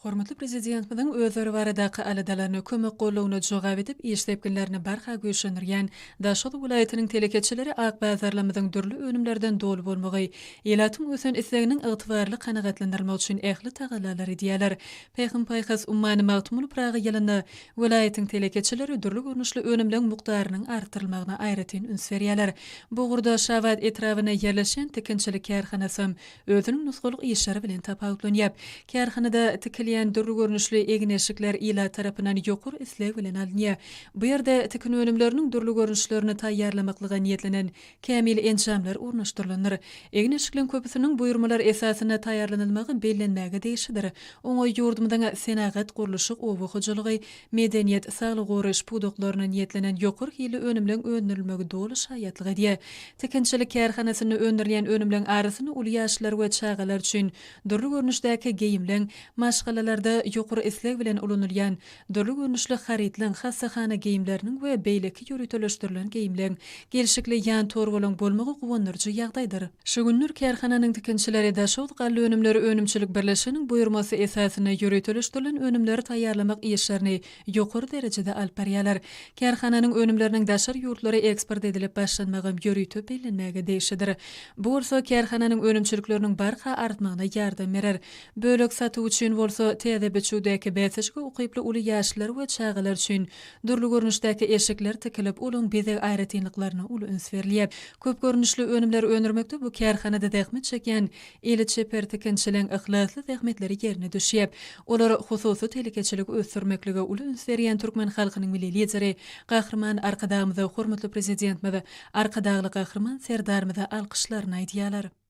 Hormatly Prezidentimiziň özleri baradaky aladalaryna, kömek-goldawyna jogap edip, iş depginlerini barha güýçlendirýän Daşoguz welaýatynyň telekeçileri ak bazarlarymyzyň dürli önümlerden doly bolmagy, ilatyň ösen isleginiň ygtybarly kanagatlandyrylmagy üçin ähli tagallalary edýärler. Pähim-paýhas ummany Magtymguly Pyragy ýylynda welaýatyň telekeçileri dürli görnüşli önümleň mukdarynyň artdyrylmagyna aýratyn üns berýärler. Bu ugurda Şabat etrabynda ýerleşýän tikinçilik kärhanasam özüniň nusgalyk işleri bilen tapawutlanýar. Kärhanada tikilýän dürli görnüşli egin-eşikler ilat tarapyndan ýokary isleg bilen alynýar. Bu ýerde tikin önümleriniň dürli görnüşlerini taýýarlamaklyga niýetlenen kämil enjamlar ornaşdyrylandyr. Egin-eşikleň köpüsiniň buýurmalar esasynda taýýarlanylmagy bellenmäge degişlidir. Oňa ýurdumyzyň senagat, gurluşyk, oba hojalygy, medeniýet, saglygy goraýyş pudaklaryna niýetlenen ýokary hilli önümleň öndürilmegi doly şaýatlyk edýär. Tikinçilik kärhanasynda öndürilýän önümleň arasynda uly ýaşlylar we çagalar üçin dürli görnüşdäki geýimleň, maşgalalarda ýokary isleg bilen ulanylýan dürli görnüşli harytlaryň, hassahana geýimleriniň we beýleki ýöriteleşdirilen geýimleň, gelşikli ýan torbalaryň bolmagy guwandyryjy ýagdaýdyr. Şu günler kärhananyň tikinçileri Daşoguz gallaönümleri önümçilik birleşiginiň buýurmasy esasynda ýöriteleşdirilen önümleri taýýarlamak işlerini ýokary derejede alyp barýarlar. Kärhananyň önümleriniň daşary ýurtlara eksport edilip başlanmagam ýörite bellenmäge degişlidir. Bu bolsa kärhananyň önümçilikleriniň barha artmagyna ýardam berer. Bölek satuw üçin bolsa täze biçüwdäki bäsleşige ukyply uly ýaşlylar we çagalar üçin dürli görnüşdäki eşikler tikilip, olaň bezeg aýratynlyklaryna uly üns berilýär. Köp görnüşli önümleri öndürmekde bu kärhanada zähmet çekýän eli çeper tikinçileň yhlasly zähmetleri ýerine düşýär. Olar hususy telekeçiligi ösdürmeklige uly üns berýän türkmen halkynyň Milli Lideri Gahryman Arkadagymyza, hormatly Prezidentimiz Arkadagly Gahryman Serdarymyza alkyşlaryny aýdýarlar.